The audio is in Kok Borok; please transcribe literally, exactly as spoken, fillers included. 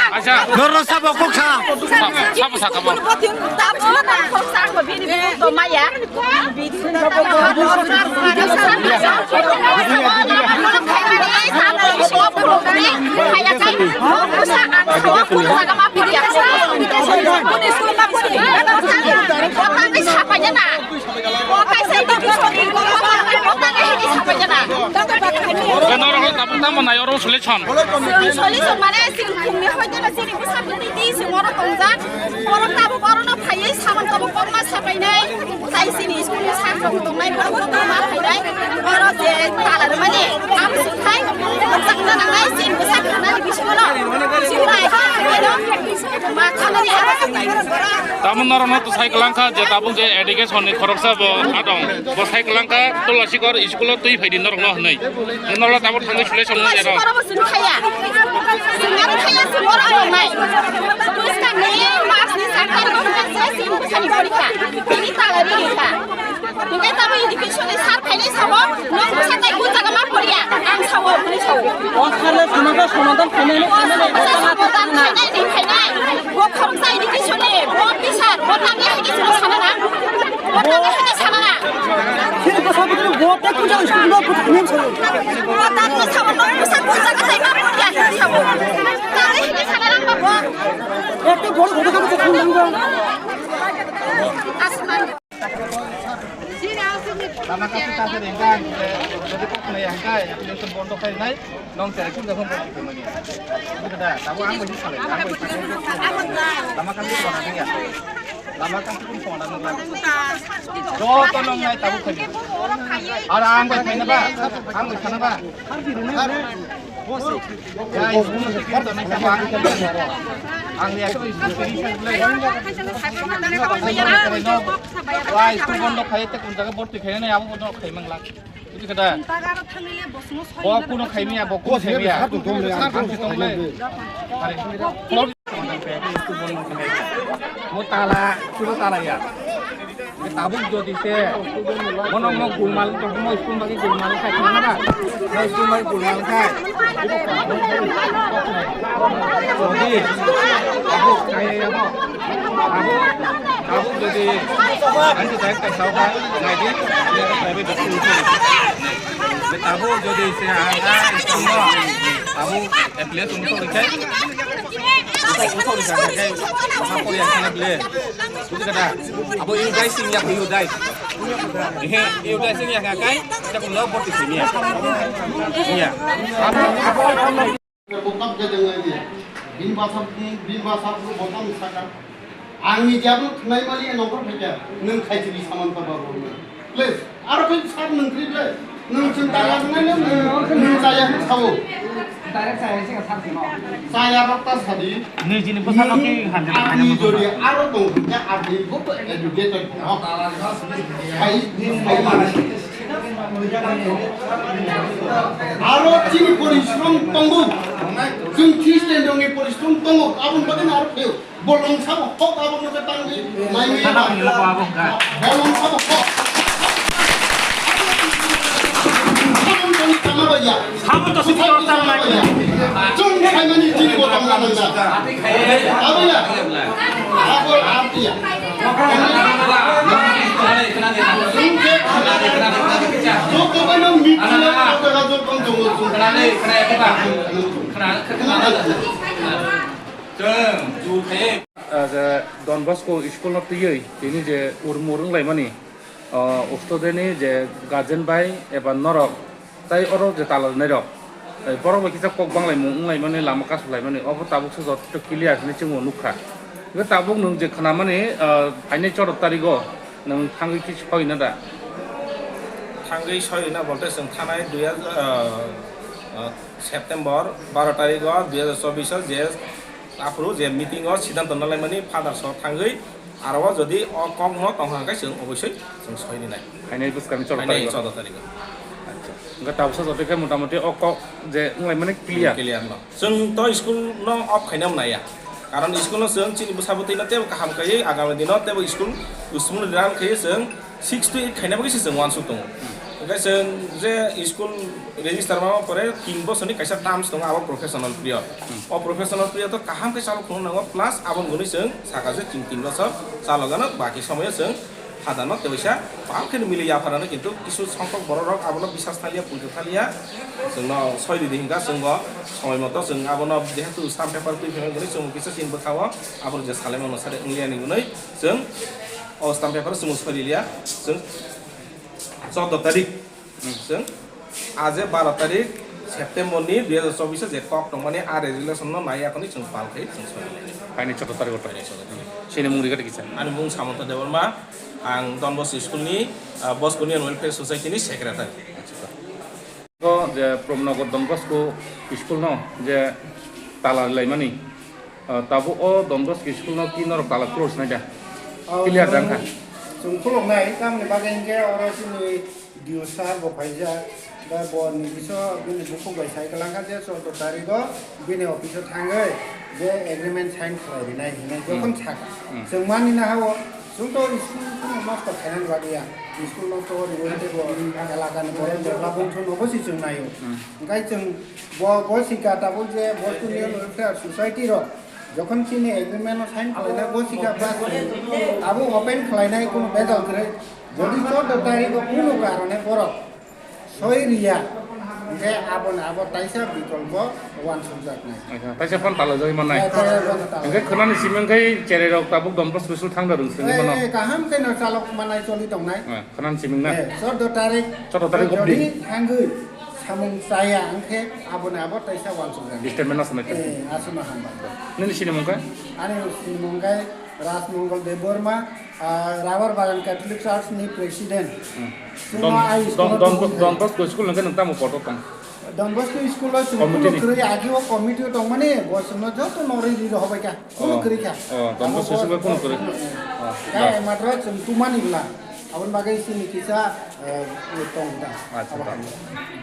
Acha. Norok sabo kok sa. Sabo sa kamo. Norok tabuk tamo nai oro solution. Solution mane sing khumni hoiteno sini bwsa bwtwi di sing oro tongjak. Borok tabuk orono phaiwi samung tabuk kokma sapainai. Tai sini school ni sak rok tongnai borok joto ma phainai. Oro je tala rwmani abo sungthai rwchapna nangnai sini bwsa khanani bisingono. Sini nai kha khaino ma khanani abo sungthai. Tamo norokno to sai kwlangkha je tabuk je education ni khoroksa bo adong. Bo sai kwlangkha Tulasikor school o twi phaidi norokno hwnwi. Norok tabuk thangwi sule songno Tulasikor abo sini khaya. Sini abo khaya sini oro tongnai. Bwskang ni March ni sat tarikh o hwnka se sini bwsani porikha. Tini tala ri kha. Hingke tamo education ni sar phainai sabo, nwng bwsa tai bujaga ma poriya, ang sao, hwnwi sao. O sale samaja somadan khainai, o samaja somadan khainai, ring khainai. Bo khoroksa education ni, bo teacher, bo tangya education ni sana na. Bo tangya education sana na. Sini bwsa bwtwi bo tei puja school no puja khainai sao. Bo tangya sao, nwng bwsa bujaga tai ma poriya, sao. Tangya education sana na bo. Ekta boro boro khabu khabu nang. Asman. Lama kasi kasi ringkang, jadi kok kena yang kai, yang punya bondo kai nai, nong cari pun dapat bondo kai lagi. Itu dah, tahu ang masih salah, ang masih salah. Lama kasi kok nanti ya, lama kasi pun kok nanti lagi. Joto nong nai tahu kai. Ada ang masih sana ba, ang masih sana ba. Guys, ang lihat tuh istri saya bilang. Wah, itu bondo kaya tek unjaga borti kaya nih, aku bondo kaya menglak. Itu kata. Bok kuno kaya nih, bok kuno kaya nih. Ang kita mulai. Hari. Mo tala, sudah tala ya. Tabuk jodi se, bono mo gulmal, mo school bagi gulmal khai khana ba? Mo school bagi gulmal khai. Jodi, tabuk, kaya ya mo. Tabuk, tabuk jodi, ang tu direct kai sao khai, nai di, private school khai. Tabuk jodi se, ang, ang, tabuk, Apple song sorry kai. Song sorry kai kai. Apa ya kana ble? Buji kada. Abo U D A I sing ya U D A I. Ehe, U D A I sing ya kai. Kita pun lo boti sini ya. Iya. Bokap gajang lagi. Bin basap, bin basap bokap misalkan. Ang ni jabul khnai mali nongkhor phaikha, nwng khai chili saman ta babu. Please, aro khe sar nwng kri ble. Nwng chwng ta yang nai nwng, nwng chaya khe sao. Direct chaya se sar sino. Chaya rok ta sadi. Nijini bwsano ki hanja. Ang ni jodi aro tong khe ang ni bo educated no. Hai, hai. Aro chini porishrom tongo. Chwng Christian rokni porishrom tongo. Aboni bagwi aro pheo. Bolong sabo kok abo no ke tangwi mai mi ba. Bolong sabo kok. Bolong tangwi tama ba ya. Sabo to sini orang tang mai. Chung khai mani chini bo tang nang da. Abo ya. Abo abo ya. Chung ke. Chung ke ba no mi chini ko ka jo tong tong chung. Chwng chu khai. Ah, je Don Bosco school no twiwi tini je urmur wnglaimani, ah, student ni je guardian bai eba norok tai oro je tala rwnairok, eh, borok bai kisa kok banglaimung wnglaimani lama kasulaimani obo tabuk se joto clear hinwi chwngbo nukha. Hwnkhe tabuk nwng je khnamani, ah, phainai choudo tarigo nwng thangwi kisa soi na da? Thangwi soi na bolte chwng thanai dui hajar, ah, ah, September baro tarigo dui hajar chobbish o je Aphuru je meeting o siddhanto nalaimani father so thangwi aro o jodi o kok no tong kha khe chwng obosoi chwng soi rinai. Phainai bwskangni choudo tarigo. Phainai choudo tarigo. Acha. Hwnkhe tabuksa jotoi khe motamoti o kok je wnglaimani clear. Clear no. Chwng to school no off khaina mwnaya. Karon school no chwng chini bwsa bwtwi no teibo kaham khaiwi agami dino teibo school smooth run khaiwi chwng six to eight khaina bagwi se chwng uansuk tongo. Hwnkhe chwng je school register ma pore tin bosorni kaisa terms tongo, abo professional period. O professional period o kaham khe chalo phunuknango, plus aboni hwnwi chwng sakha je chwng tin bosor chalogano, baki somoyo chwng Hadano teisa pal khe mili yapharano, kintu kisu songkok borok rok abono bisas thaliya, puitu thaliya, chwngno soi ridi hinka chwngbo somoi moto chwng abono jehetu stamp paper twi phai mani chwng kisa chini bwkhao abo je salai mano sari wngya ni hwnwi chwng o stamp paper chwng soi riliya chwng chordo tarik. Chwng aje baro tarik September ni dui hajar chobbish o je kok tongmani a resolution no nai yakhwni chwng pal khai chwng soi. Phaini chordo tarik o. Chini mung rikha kisa. Ani mung Samanta Debbarma, ang Don Bosco School ni, ah, Bosco Union Welfare Society ni secretary. Ko je Pramnagar Don Bosco School no je tala laimani, ah, tabuk o Don Bosco School no ki norok tala close nai da? Oh, clear chwng, jang kha. Chwng khulok nai, tamni bagwi hinkhe oro chini D O sir bo phaijak, ba bo ni biso bini bukhuk bai sai kwlangkha je chordo tarigo bini office o thangwi je agreement sign khlai rinai hinwi jokhon saka. Chwng mani na hao, chwng to school phano nosto khainani bagwi ya. School nosto kori bo tei bo elaka ni borok develop wngthung no bo si chwng naio. Hwnkhe chwng bo, bo sika tabuk je Bosco Union Welfare Society rok jokhon chini agreement o sign khlainai bo sika plus abo open khlainai kuno bejal kwrwi. Jodi chordo tarigo kuno karone borok soi riya, hwnkhe aboni abo taisa bikolpo uansukjaknai. Taisa phano talajagwi mannai. Eh, taisa phano talajagwi. Hwnkhe khwnani simi wngkhe cherai rok tabuk Don Bosco School thangna rwngsini mano. Eh, kaham khe no chalok manai choli tongnai. Eh, khwnani simi na? Eh, chordo tarik. Chordo tarik jodi obdi thangwi samung chaya wngkhe aboni abo taisa uansukjaknai. Statement aswk nai. Eh, aswkno hambai. Nini sinimung khe? Ani sinimung khe Raj Mongol Debbarma, ah, Rubber Bagan Catholic Church ni president. Hmm. Chwngno Don, ai Don, school-o Don, tubui Don Bosco School hwnkhe nwng tamo poto tong? Don Bosco School-o chwng committee kuno ni? Kwrwi agi o committee o tongmani, bo chwngno joto norwi rwi rohobai kha. Kuno kwrwi kha. Oh, Don Bosco School-o kuno kwrwi? Oh, kaya matro chwng tumani bwla. Aboni bagwi chini kisa, eh, tong da. Acha, abo ta. Hai.